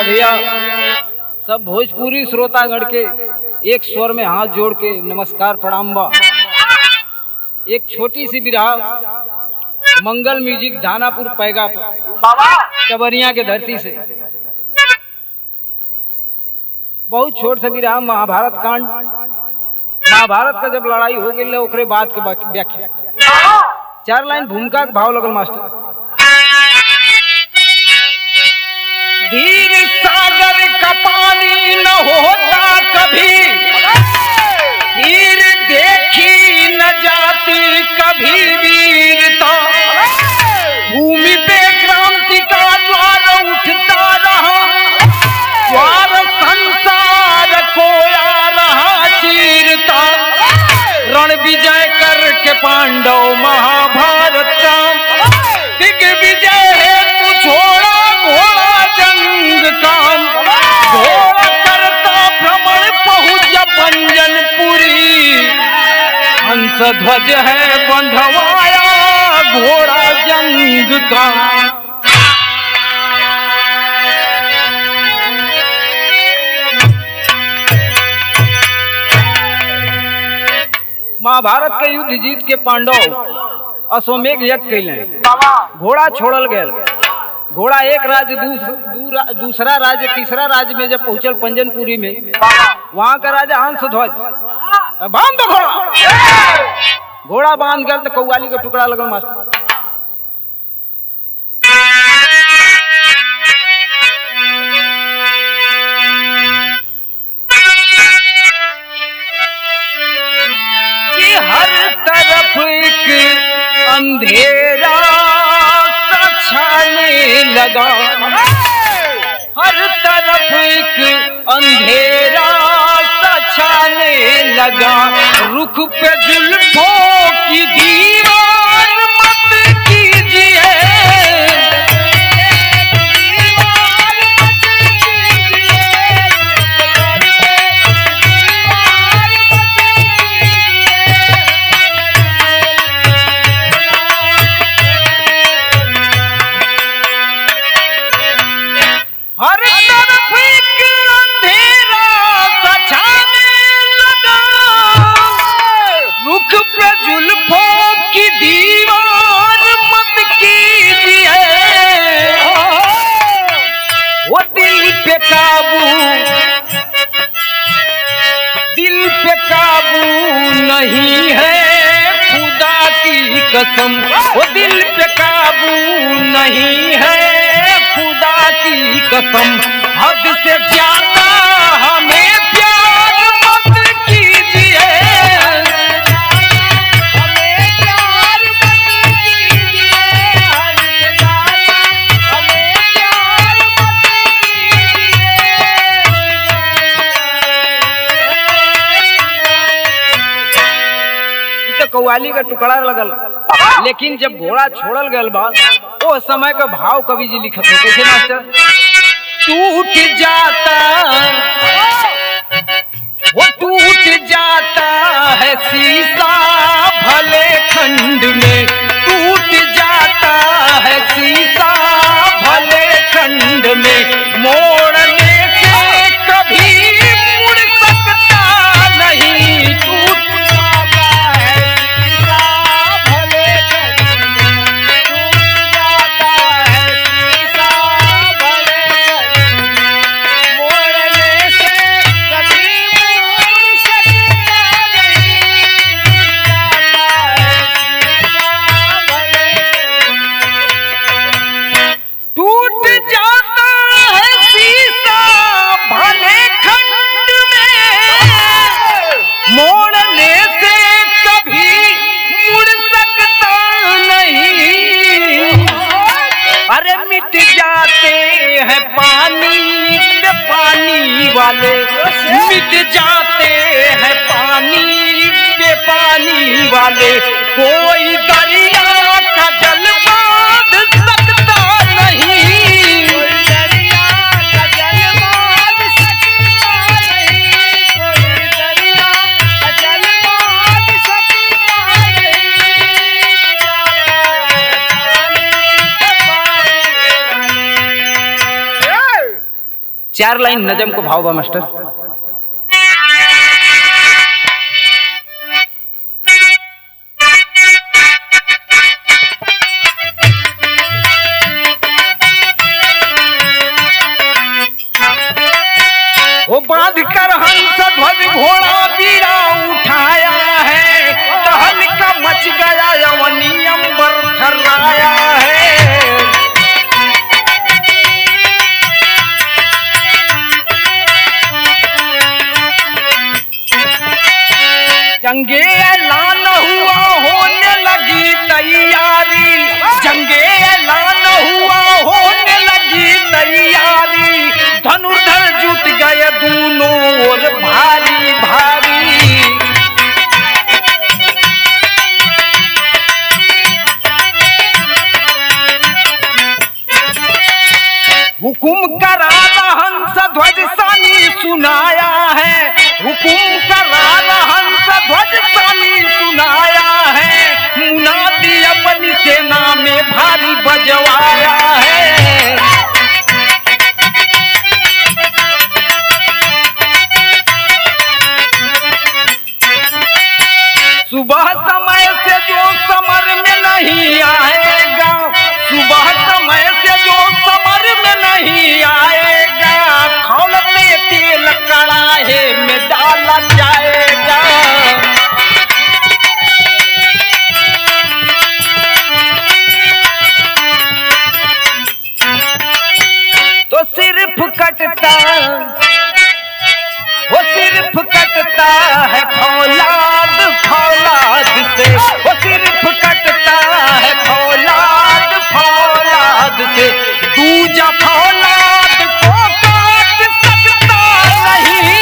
भैया सब भोजपुरी श्रोतागण के एक स्वर में हाथ जोड़ के नमस्कार प्रणाम बा। एक छोटी सी बिरहा मंगल म्यूजिक धानापुर पैगा चबरिया के धरती से बहुत छोट सा बिरहा महाभारत कांड। महाभारत का जब लड़ाई हो गई ओकरे बाद के व्याख्या चार लाइन भूमिका के भाव लगल मास्टर। धीर सागर का पानी न होता कभी, धीर देखी न जाती कभी वीरता, भूमि पे क्रांति का ज्वार उठता रहा, ज्वार संसार को आ रहा चीरता, रण विजय करके पांडव महाभारत का दिग्विजय है तू छोड़ा घोड़ा जंग काम, घोड़ा करता भ्रमण पहुंच पंजनपुरी, हंस ध्वज है बंधवाया घोड़ा जंग का। महाभारत के युद्ध जीत के पांडव अश्वमेघ यज्ञ कैले, घोड़ा छोड़ल गया। घोड़ा एक राज्य दूसरा राज्य तीसरा राज्य में जब पहुंचल पंजनपुरी में, वहां का राजा हंस ध्वज बांध दो घोड़ा, घोड़ा बांध गया तो कौवाली का टुकड़ा लगल मास्टर। कि हर तरफ एक अंधेरा छाने लगा, हर तरफ एक अंधेरा सा छाने लगा, रुख पे जुल्फों की दीवार मत कीजिए, हर तरफ एक अंधेरा सा छाने लगा, रुख पे जुल्फों की दीवार मत कीजिए, वो दिल पे काबू, दिल पे काबू नहीं है खुदा की कसम, वो दिल पे काबू नहीं है खुदा की कसम, हद से ज्यादा हमें प्यार मत कीजिए, हमें प्यार मत कीजिए, हद से ज्यादा हमें प्यार मत कीजिए। तो कव्वाली का टुकड़ा लगल, लेकिन जब घोड़ा छोड़ल गल बा ओ समय का भाव कवि जी लिखत है कैसे मास्टर। टूट जाता, वो टूट जाता है शीशा भले खंड में, टूट जाता है शीशा भले खंड में, मोड़ने से कभी मुड़ सकता नहीं, टूट जाता है शीशा भले खंड में, टूट जाता है शीशा भले खंड में, मोड़ने से कभी मुड़ सकता नहीं, टूट जाता है शीशा भले टूट जाता है शीशा भले खंड में, मोड़ने से कभी मुड़ सकता नहीं, अरे मिट जाते हैं पानी पे पानी वाले, मिट जाते हैं पानी पे पानी वाले, कोई दरिया का जल बांध सकता नहीं, कोई दरिया का जल बांध सकता नहीं, कोई दरिया का जल बांध सकता नहीं, जाता है पानी पे पानी वाले। चार लाइन नजम को भाव बा मास्टर। वो बांध कर हंस ध्वज घोड़ा बीरा उठाया है, टहल का मच गया यवनी अंबर थर्राया है। जंगे ऐलान हुआ होने लगी तैयारी, जंगे ऐलान हुआ होने लगी तैयारी, धनुर्धर जुट गए दोनों ओर भारी भारी। हुकुम करारा हंस ध्वज सानी सुनाया है, हुकुम करारा हंस ध्वज सानी सुनाया है, मुनादी अपनी सेना में भारी बजवाया है। सुबह समय से जो समर में नहीं आएगा, सुबह समय से जो समर में नहीं आएगा, खौलते तेल कड़ाहे में डाला जाएगा। तो सिर्फ कटता, वो सिर्फ कटता है फौलाद फौलाद से, वो सिर्फ कटता है फौलाद फौलाद से, दूजा फौलाद को काट सकता नहीं।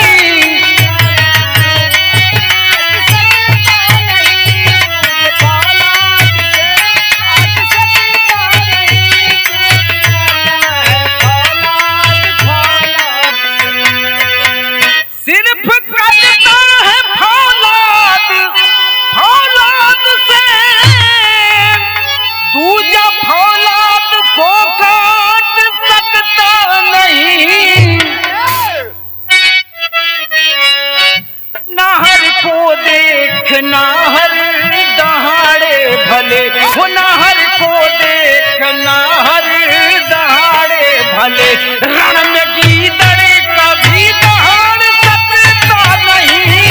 सिर्फ कटता है फौलाद फौलाद से, दूजा फौलाद को काट सकता नहीं। नहर को देख नहर दहाड़े भले, वो नहर को देख नहर दहाड़े भले, रण में गीदड़ कभी दहाड़ सकता नहीं।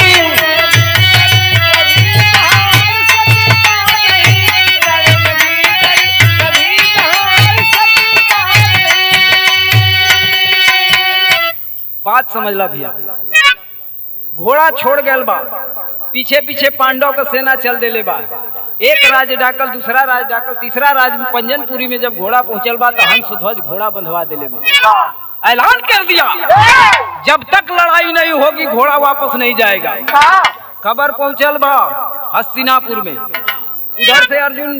बात समझ ला भैया, घोड़ा छोड़ गया बा, पीछे पीछे पांडव का सेना चल देले बा। एक राज डाकल, दूसरा राज डाकल, तीसरा राज पंजनपुरी में जब घोड़ा पहुंचल बा तो हंस ध्वज घोड़ा बंधवा देले बा। ऐलान कर दिया, जब तक लड़ाई नहीं होगी घोड़ा वापस नहीं जाएगा। खबर पहुंचल बा हस्तिनापुर में, उधर से अर्जुन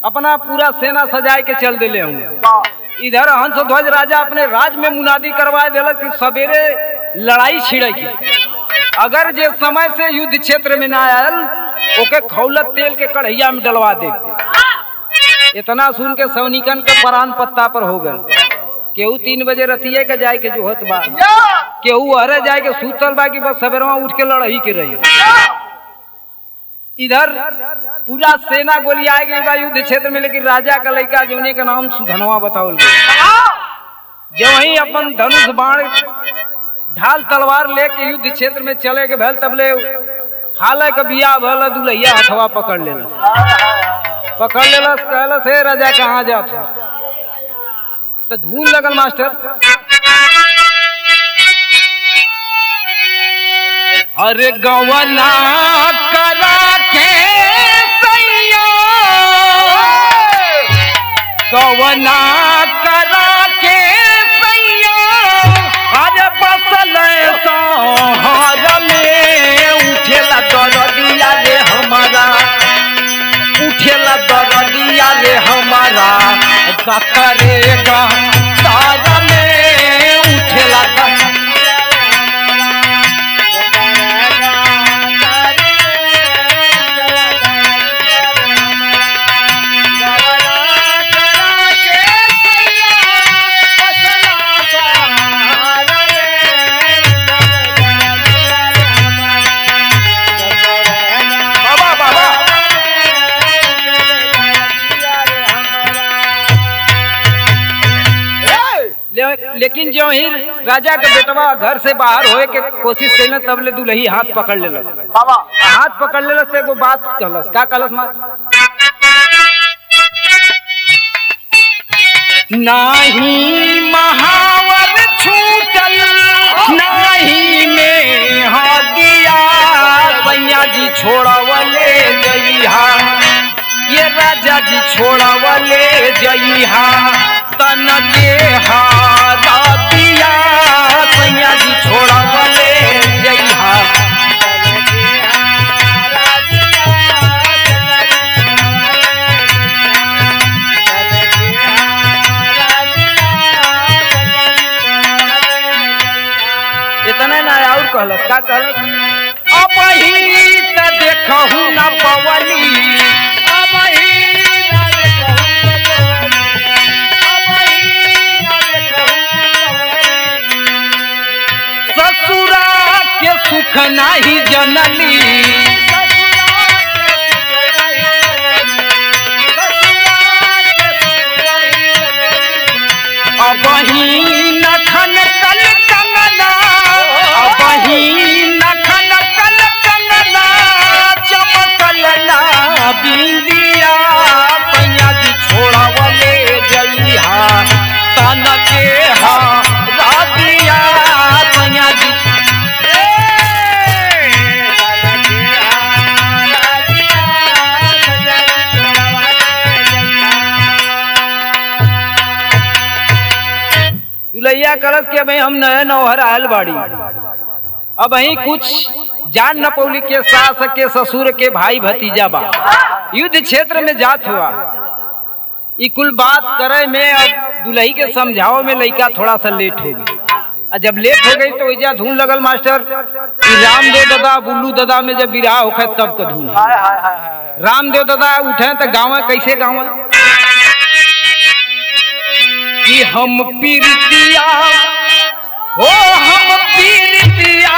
अपना पूरा सेना सजाए के चल दिले हूँ। इधर हंस ध्वज राजा अपने राज में मुनादी करवा दिलक कि सवेरे लड़ाई छिड़ेगी, अगर जे समय से युद्ध क्षेत्र में ना आयल ओके खौलत तेल के कढ़ैया में डलवा दे। इतना सुन के सैनिकन के परान पत्ता पर हो गल। केहू 3 बजे रतिये के जाए के जोहत बा, केहू अरे जाए के सूतल बा कि बस सवेरवा उठ के लड़ाई के रही। इधर पूरा सेना गोली आ गई बा युद्ध क्षेत्र में, लेकिन राजा का लड़का जौने का नाम सुधनवा बतावल गया, जब वही अपन धनुष बाण ढाल तलवार लेके युद्ध क्षेत्र में चले के भल, तबले हाल के बियाह भल, दुलहिया हथवा पकड़ लेलस, पकड़ लेलस, कहलस हे राजा कहाँ जात हो? तो धून लगल मास्टर। अरे गवना करा के सैया, गवना करा के सैया, अरे बसल सोहर में उठेला दरदिया रे हमारा, उठेला दरदिया रे हमारा, करेगा तारा में उठेला करा के सैया। लेकिन जो ही राजा के बेटवा घर से बाहर होए के कोशिश कैलन, तब ले दुलही हाथ पकड़ लेलक। हाथ पकड़ लेलस से एगो बात कहलस। का कहलस माँ? नाही महावर छूटल, नाही में हदिया, सैया जी छोड़वले जइहा, ये राजा जी छोड़वले जइहा, तन के हारा दिया, सैया जी छोड़वले जइहा। इतना ना और कहलस। का कहलस? अब ही त देखहु न पवली, ससुरा के सुख नाही जनली, अब ही नखन कल कंगना, अब ही नखन कल कंगना, चमकल ना बिंदिया, पैया जी छोड़वले जइहा, तन के हा रातिया, पैया जी। दुलैया करस के भाई हम नया नौहर आयल बाड़ी, अब अही कुछ जान न पौली के सास के ससुर के भाई भतीजा बा, युद्ध क्षेत्र में जात हुआ। ई कुल बात करे में अब दुलही के समझाओ में लइका थोड़ा सा लेट हो गई। और जब लेट हो गई तो एजा धुन लगल मास्टर कि रामदेव दादा बुल्लू दादा में जब विराह होखे तब का धुन है। रामदेव दादा उठे तो गाँव कैसे गाँव कि हम पीरतिया, हो हम पीरतिया,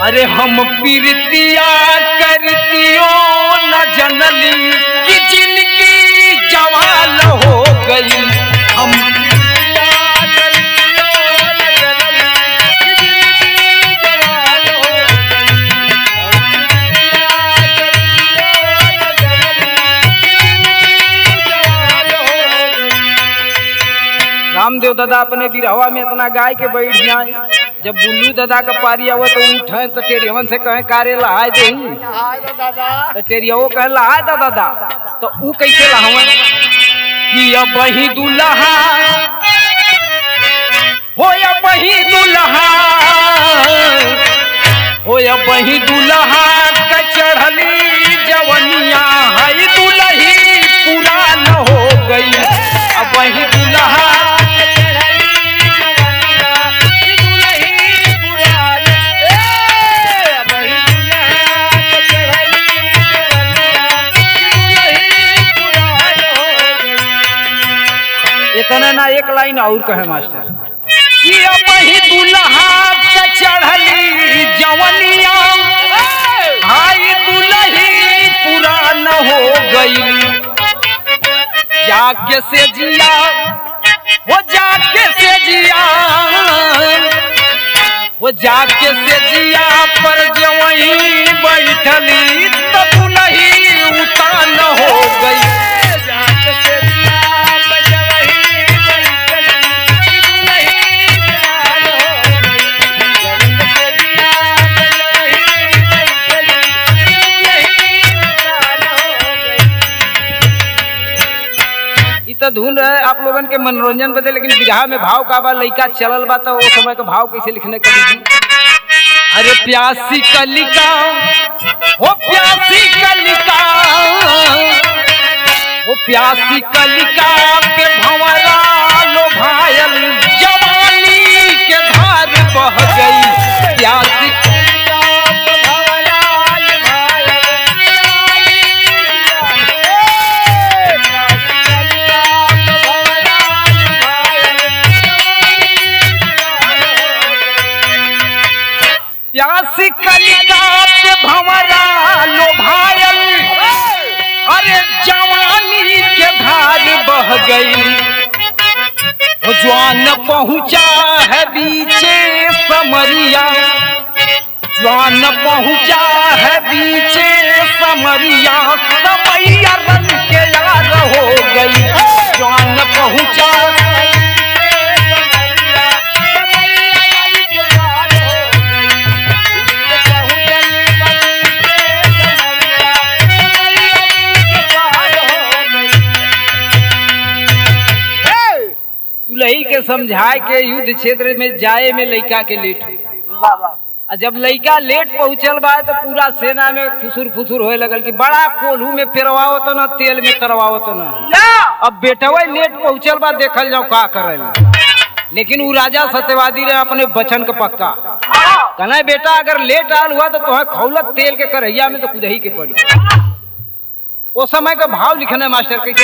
अरे हम पीरतिया करतियो न जनली कि जिनकी जवाल हो गई। हम रामदेव दादा अपने बिरहवा में इतना गाय के बैठ जाए, जब बुल्लू दादा का पारी आवे तो उठे तो टेरियवन से कहे कारे लहाय दे, तो टेरियो कहे लहाय दा दादा, तो ऊ कैसे लहावे कि अब ही दुल्हा हो, अब ही दुल्हा हो, अब ही दुल्हा का चढ़ली जवनिया है, दुलही पुरान हो गई। अब ही दुल्हा इतना ना एक लाइन और कहे मास्टर कि अब ही दुल्हा के चढ़ली जवनिया हाय दुलही पुरान हो गई। जाके से जिया, वो जाके से जिया, वो जाके से जिया पर जवही बैठली तो दुलही उतान हो गई। ई तो धुन रहे आप लोगन के मनोरंजन बदे, लेकिन बिरहा में भाव का बा, लइका चलल बा तो वो समय का भाव कैसे लिखने का दीदी। अरे प्यासी कलिका, हो प्यासी कलिका, हो प्यासी कलिका पे भंवरा लोभायल, जवानी के धार बह गई। प्यासी प्यासी कलिका पे भंवरा लोभायल, अरे जवानी के धार बह गई। ज्वान पहुंचा है बीचे समरिया, ज्वान पहुंचा है बीचे समरिया, समैया रन के यार हो गई। ज्वान पहुंचा दुलही के समझाए के युद्ध क्षेत्र में जाए में लइका के लेट हो। आ जब लइका लेट पहुंचल बा तो पूरा सेना में खुसुर फुसुर होए लगल कि बड़ा कोल्हू में पेरवावत न, तेल में तरवावत न। अब बेटवा लेट पहुंचल बा, देखल जाओ का करल। लेकिन उ राजा सत्यवादी रहे अपने बचन के पक्का। कहना बेटा अगर लेट आल हुआ तो तुम्हें खौलत तेल के करैया में तो कुदही के पड़ी। वो समय का भाव लिखना है मास्टर कैसे।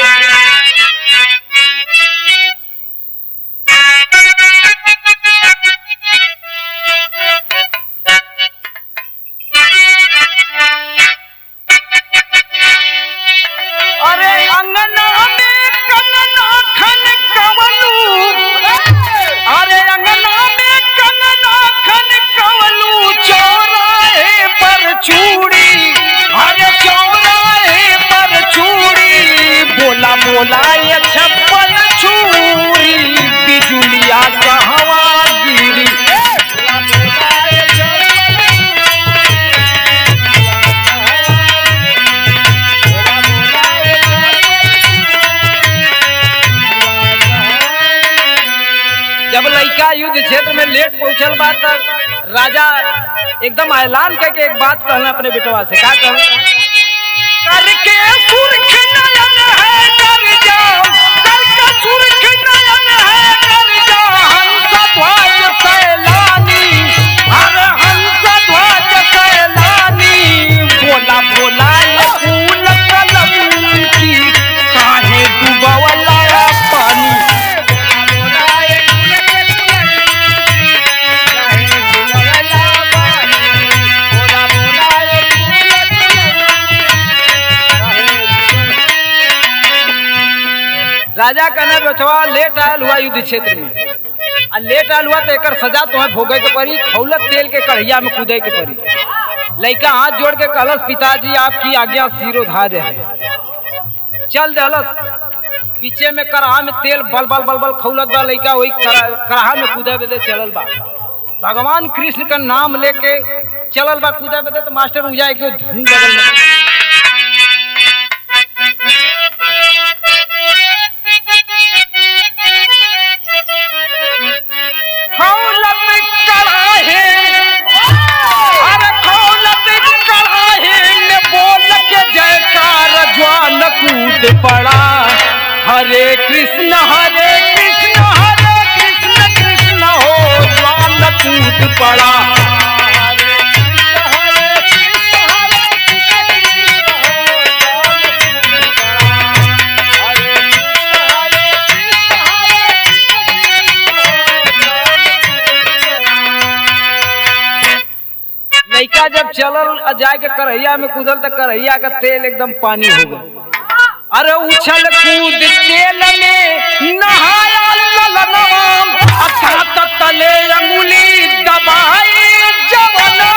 अरे अंगना में कंगना खन कवलू, अरे अंगना में कंगना खन कवलू, चौराहे पर चूड़ी, अरे चौराहे पर चूड़ी, बोला बोला ये छप्पन चूड़ी, बिजुलिया कहवा गिरी। जब लड़का युद्ध क्षेत्र में लेट पहुंचल बा त राजा एकदम ऐलान करके एक बात कहना अपने बेटवा से, का कहना? करके सुर्ख नयन है कर जाओ, करके सुर्ख नयन है कर जाओ, हंस ध्वज सैलानी, अरे हंस ध्वज सैलानी, बोला बोला ये फूल कलम की, काहे डुबवला पानी। राजा कहना बचवा लेट आयल हुआ युद्ध क्षेत्र में, आ लेट आयल हुआ तो एकर सजा तुम्हें भोगे के पड़ी, खौलत तेल के कढ़ैया में कूदे के पड़ी। लड़का हाथ जोड़ के कहलस पिताजी आपकी आज्ञा सिरोधार्य है। चल दहलस, बीचे में करहा में तेल बल बल बल बल खौलत बा, लड़का वही करहा में कूदे बदे चलल बा। भगवान कृष्ण का नाम लेके चलल बा कूदे बदे, तो मास्टर उजाए के धूम लगल बा। खौलत कड़ाहे, अरे खौलत कड़ाहे में बोल के जयकार ज्वान कूद पड़ा। हरे कृष्ण हरे कृष्ण हरे कृष्ण कृष्ण हो ज्वान कूद पड़ा। लड़का जब चलल आ जाए के करैया में कूदल तो करैया का तेल एकदम पानी हो गया। अरे उछल कूद तेल में नहाया ललनवा, अर्थात तले अंगुली दबाई जवनवा।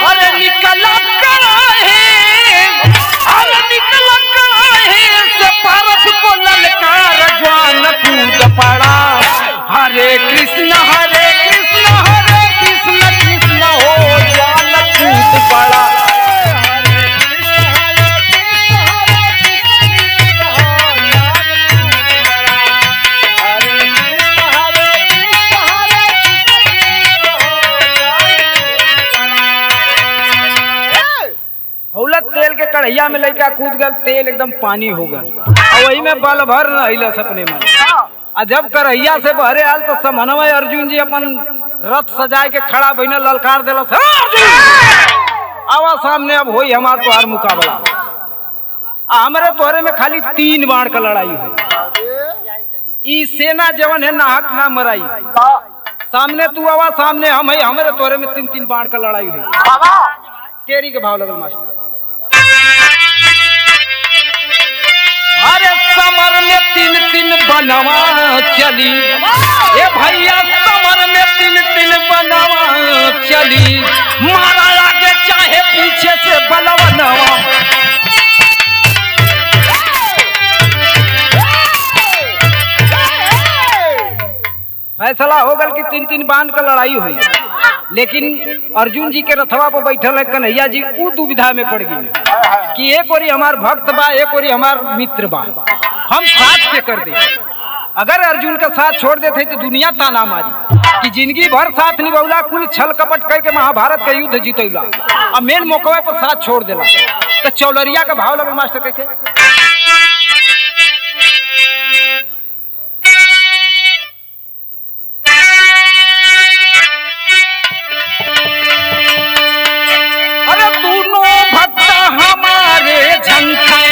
अरे निकला कड़ाहे, अरे निकला कड़ाहे से पारस को ललकार ज्वान कूद पड़ा। हरे कृष्ण हरे कृष्ण हरे कृष्ण कृष्ण हो ज्वान कूद पड़ा। हौलत तेल के कढ़ैया में लड़का कूद गल, तेल एकदम पानी हो गल और वही में बल भर न अपने मन। आ जब करैया से बहरे आल तो समन्वय अर्जुन जी अपन रथ सजाए के खड़ा बहिना ललकार दिलस, "हे अर्जुन आवा सामने, अब होई हमार तोहार मुकाबला। आ हमरे तोहरे में खाली 3 बाण का लड़ाई हुई। ई सेना जवन है नाहक ना मराई, सामने तू आवा, सामने हम है, हमारे तोरे में तीन तीन बाण का लड़ाई हुई। टेरी के भाव लगल मास्टर। अरे समर में तीन तीन बनवा चली, ए भैया समर में तीन तीन बनवा चली, मारा आगे चाहे पीछे से बलवनवा। फैसला हो गल कि तीन तीन बांध का लड़ाई हुई, लेकिन अर्जुन जी के रथवा पर बैठल है कन्हैया जी, ऊ दुविधा में पड़ गई कि एक ओरी हमार भक्त बा, एक ओरी हमार मित्र बा, हम साथ के कर दे। अगर अर्जुन का साथ छोड़ देते तो दुनिया ताना मारी कि जिंदगी भर साथ निभौला, कुल छल कपट करके महाभारत का युद्ध जीतौला, और मेन मौका पर साथ छोड़ देला। तो चौलरिया का भाव लगल मास्टर कैसे। अरे दोनों भक्त हमारे झंखे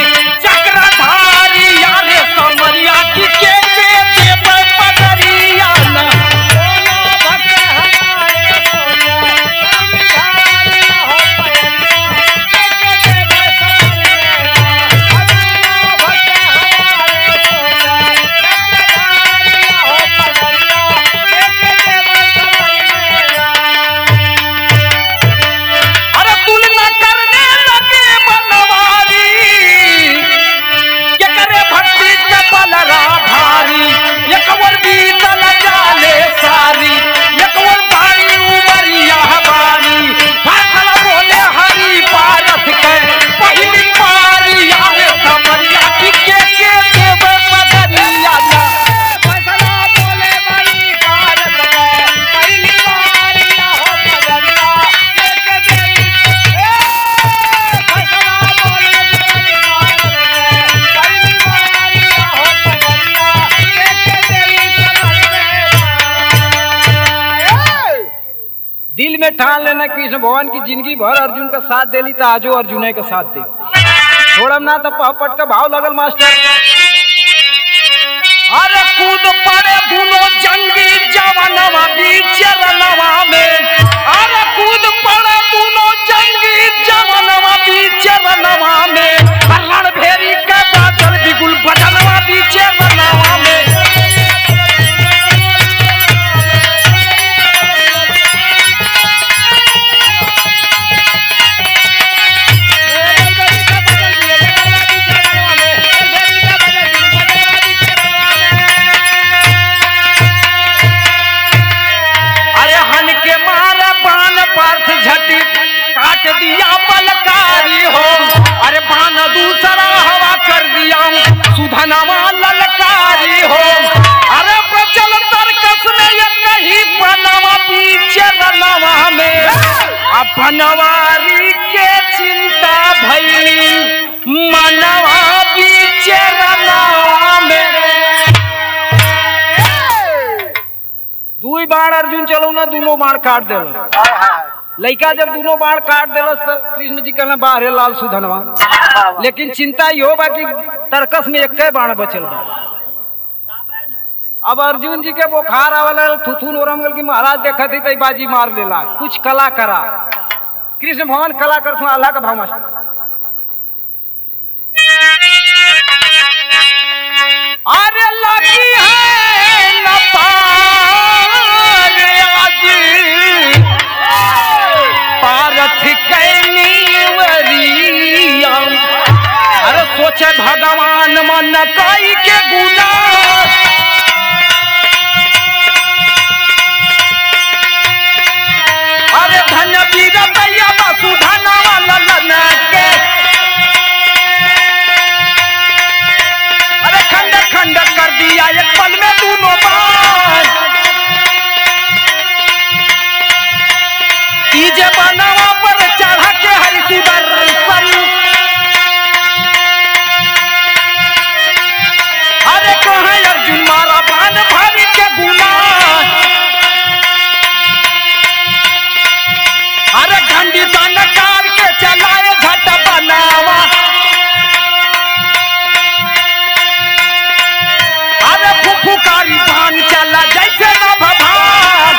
चक्रधारी यारे समरिया की के देव पगरिया ना। अरे तुलना करने लगे बनवारी, ये करे भक्ति का बलरा भारी, ये कंवर बीतल जाले सारी, ये कंवर भारी उमरिया बारी, फैसला बोले हरी पारथ के पहली पारी यारे समरिया की के देव पगरिया ना। दिल में ठान लेना कृष्ण भगवान की जिंदगी भर अर्जुन का साथ देली तो आजो अर्जुन का साथ दे, छोड़म ना तो पहपट का भाव लगल मास्टर। अरे कूद पड़े दोनों जंगी जवानवा बीच रनवा में, अरे कूद पड़े दोनों जंगी जवानवा बीच रनवा में, रण भेरी का बादल बिगुल बजनवा बीच रनवा में। अरे हन के मारे बाण पार्थ झटी काट दिया बलकारी हो, अरे बाण दूसरा हवा कर दिया सुधनवा ललकारी हो, अरे प्रचल तर्कस में ये कहीं बनवा पीछे रनवा में, अब बनवारी के चिंता भैली मनवा बीचे रनवा में। दुई बाण अर्जुन चलो ना, दोनों बाण काट देलस। लड़का जब दोनों बाण काट देलस तो कृष्ण जी कहना बाहरे लाल सुधनवा, लेकिन चिंता यो बा कि तर्कस में एक बाण बचल बा। अब अर्जुन जी के बुखार आवल, थुथुन ओरम गल कि महाराज देखत ही तई बाजी मार देला, कुछ कला करा। कृष्ण भगवान कला करथु अल्लाह का भाव मास्टर। अरे लगी है न पार आज पारथ कैनीवरिया, अरे सोचे भगवान मन कई के गुना, अरे धन वीर दैया वसुधनवा ललन के, अरे खंड खंड कर दिया एक पल में दोनों बार, तीजे बनवा पर चढ़ा के हरि सुदर्शन, अरे कहाँ अर्जुन मारा बाण भारी के गुना, अरे घंडी कार के चलाए झट बनावा, अरे फुफुकारी बाण चला जैसे न भभान,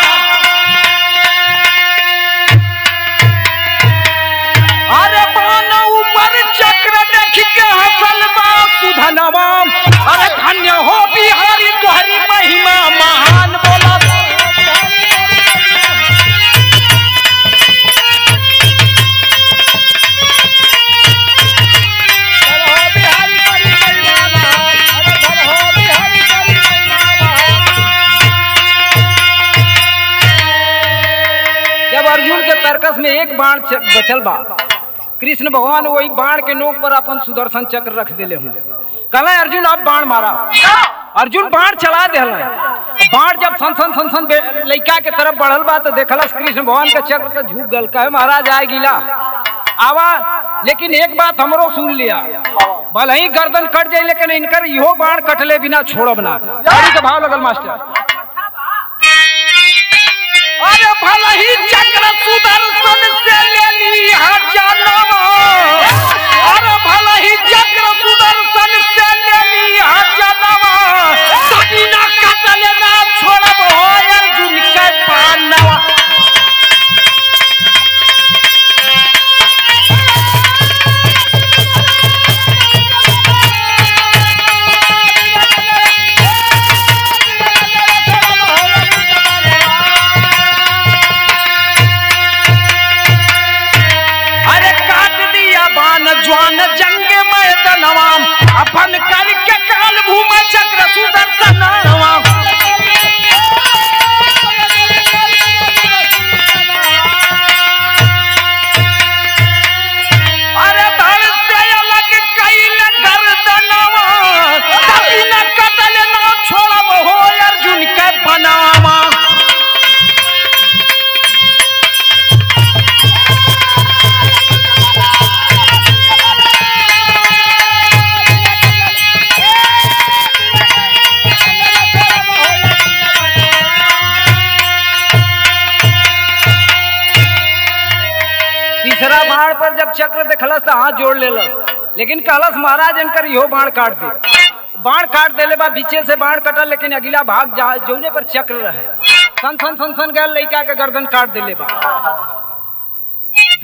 अर्जुन के तरकस में एक बाण बचल बा। कृष्ण भगवान वही बाण के नोक पर अपन सुदर्शन चक्र रख दिले हूँ। कहला अर्जुन अब बाण मारा। अर्जुन बाण चला दिल। बाण जब सन सन सन सन लइका के तरफ बढ़ल बा तो देखलस कृष्ण भगवान के चक्र तो झुक गल। कहे महाराज आए गिला आवा, लेकिन एक बात हमरो सुन लिया, भले ही गर्दन कट जाए लेकिन इनकर इहो बाण कटले बिना छोड़ब ना। के भाव लगल मास्टर। अरे भले ही चक्र सुदर्शन से ले लिया जानवा, अरे भले ही चक्र सुदर्शन से ले लिया जानवा, बिना कटले ना छोड़ब हो अर्जुन के पानवा। अरे काट दिया बान ज्वान जंग मैदानवा, अपन करके काल भूमा चक्र सुदर्शनवा। अरे धड़ से अलग कैल गर्दनवा, कभी न कटल ना छोड़ब हो अर्जुन के बनावा। तीसरा बाण पर जब चक्र देखलस तो हाथ जोड़ लेलस, लेकिन कहलस महाराज इनकर इहो बाण काट दे। बाण काट देले बा, बीचे से बाण कटल, लेकिन अगला भाग जा जौने पर चक्र रहे सन सन सन सन गल लइका के गर्दन काट देले बा।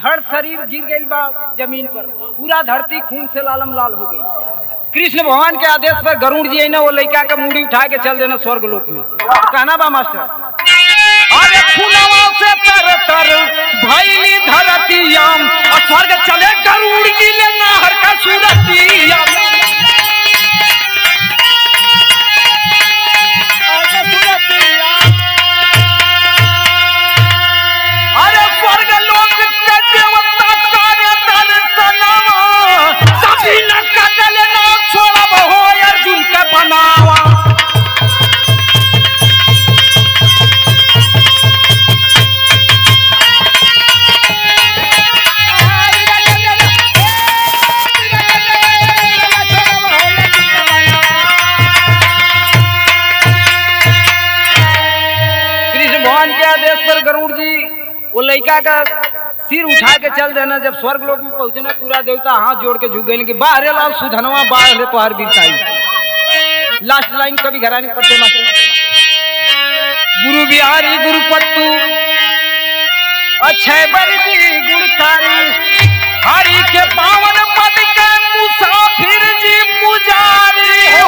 धड़ शरीर गिर गई बा जमीन पर, पूरा धरती खून से लालम लाल हो गई। कृष्ण भगवान के आदेश पर गरुड़ जी ना वो लइका के मुड़ी उठा के चल देना स्वर्ग लोक में। कहना बा मास्टर। अरे खुनवा से तर तर भैली धरतियाम, स्वर्ग चले गरुड़ जी ले नहर का सूरतियाम। अरे स्वर्ग लोक के देवता कर दर्शनवा, सभी न कटल ना छोड़ब हो अर्जुन के बनावा। कृष्ण भगवान के आदेश पर गरुड़ जी वो लड़का का सिर उठा के चल देना। जब स्वर्ग लोक में पहुंचना पूरा देवता हाथ जोड़ के झुक गए कि बाहरे लाल सुधनवा बाहरे तोहार बीरताई। लास्ट लाइन कभी घराने पड़ते मास्टर। गुरु बिहारी गुरु पत्तू अच्छे बरदी गुणकारी, हरि के पावन पद के मुसाफिर जी पुजारी हो।